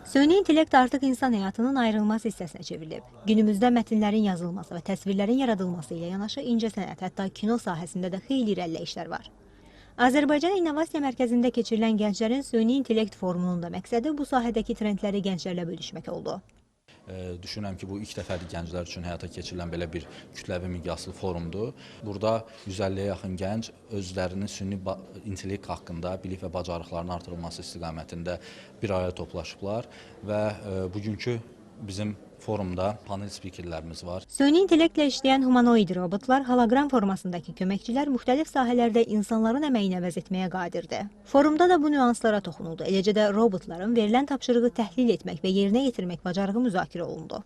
Süni intellekt artıq insan həyatının ayrılmaz hissəsinə çevrilib. Günümüzdə mətnlərin yazılması və təsvirlərin yaradılması ilə yanaşı incəsənət, hətta kino sahəsində də xeyli irəliləyişlər var. Azərbaycan İnnovasiya Mərkəzində keçirilən Gənclərin Süni İntellekt Forumunun da məqsədi bu sahədəki trendləri gənclərlə bölüşmək oldu. Düşünürəm ki, bu ilk dəfədir gənclər üçün həyata keçirilən belə bir kütləvi miqyaslı forumdur. Burada 150-yə yaxın gənc özlərinin süni intellekt haqqında bilik və bacarıqlarının artırılması istiqamətində bir araya toplaşıblar və bugünkü bizim forumda panel spikerlərimiz var. Süni intellektlə işləyən humanoid robotlar, holoqram formasındakı köməkçilər müxtəlif sahələrdə insanların əməyini əvəz etməyə qadirdir. Forumda da bu nüanslara toxunuldu. Eləcə də robotların verilən tapşırığı təhlil etmək və yerinə yetirmək bacarığı müzakirə olundu.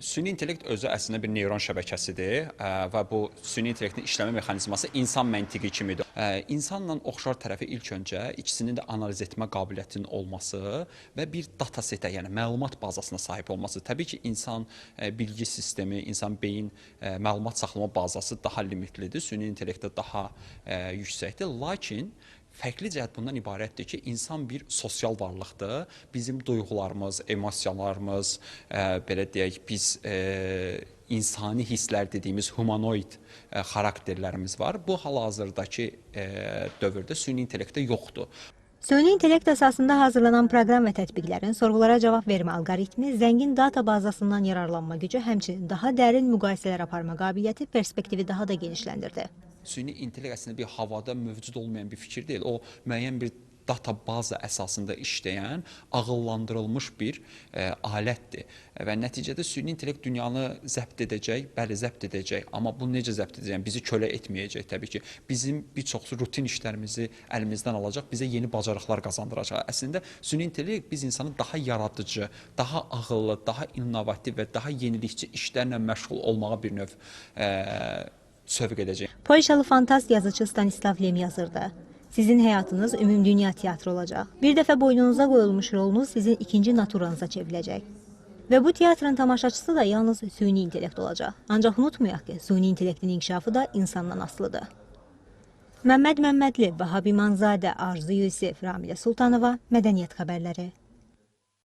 Süni intellekt özü əslində bir neyron şəbəkəsidir və bu süni intellektin işləmə mexanizması insan məntiqi kimidir. İnsanla oxşar tərəfi ilk öncə ikisinin də analiz etmə qabiliyyətinin olması və bir data setə, yəni məlumat bazasına sahib olması. Təbii ki, insan bilgi sistemi, insan beyin məlumat saxlama bazası daha limitlidir, süni intellektdə daha yüksəkdir. Lakin fərqli cəhət bundan ibarətdir ki, insan bir sosial varlıqdır. Bizim duyğularımız, emosiyalarımız, belə deyək, biz insani hisslər dediyimiz humanoid xarakterlərimiz var. Bu hal-hazırdakı dövrdə süni intellektdə yoxdur. Süni intellekt əsasında hazırlanan proqram və tətbiqlərin sorğulara cavab vermə alqoritmi, zəngin data bazasından yararlanma gücü, həmçinin daha dərin müqayisələr aparma qabiliyyəti perspektivi daha da genişləndirdi. Süni intellekt əslində bir havada mövcud olmayan bir fikir deyil. O müəyyən bir data baza əsasında işləyən ağıllandırılmış bir alətdir. Və nəticədə süni intellekt dünyanı zəbt edəcək, bəli zəbt edəcək, amma bu necə zəbt edəcək? Yəni, bizi kölə etməyəcək təbii ki. Bizim bir çox rutin işlərimizi əlimizdən alacaq, bizə yeni bacarıqlar qazandıracaq. Əslində süni intellekt biz insanı daha yaradıcı, daha ağıllı, daha innovativ və daha yenilikçi işlərlə məşğul olmağa bir növ sövq edəcək. Polşalı fantast yazıcı Stanislav Lem yazırdı: "Sizin həyatınız ümumdünya teatrı olacaq. Bir dəfə boynunuza qoyulmuş rolunuz sizin ikinci naturanıza çevriləcək. Və bu teatrın tamaşaçısı da yalnız süni intellekt olacaq. Ancaq unutmayaq ki, süni intellektin inkişafı da insandan asılıdır." Məmməd Məmmədli, Vahab İmanzadə, Arzu Yusif, Ramilə Sultanova, Mədəniyyət xəbərləri.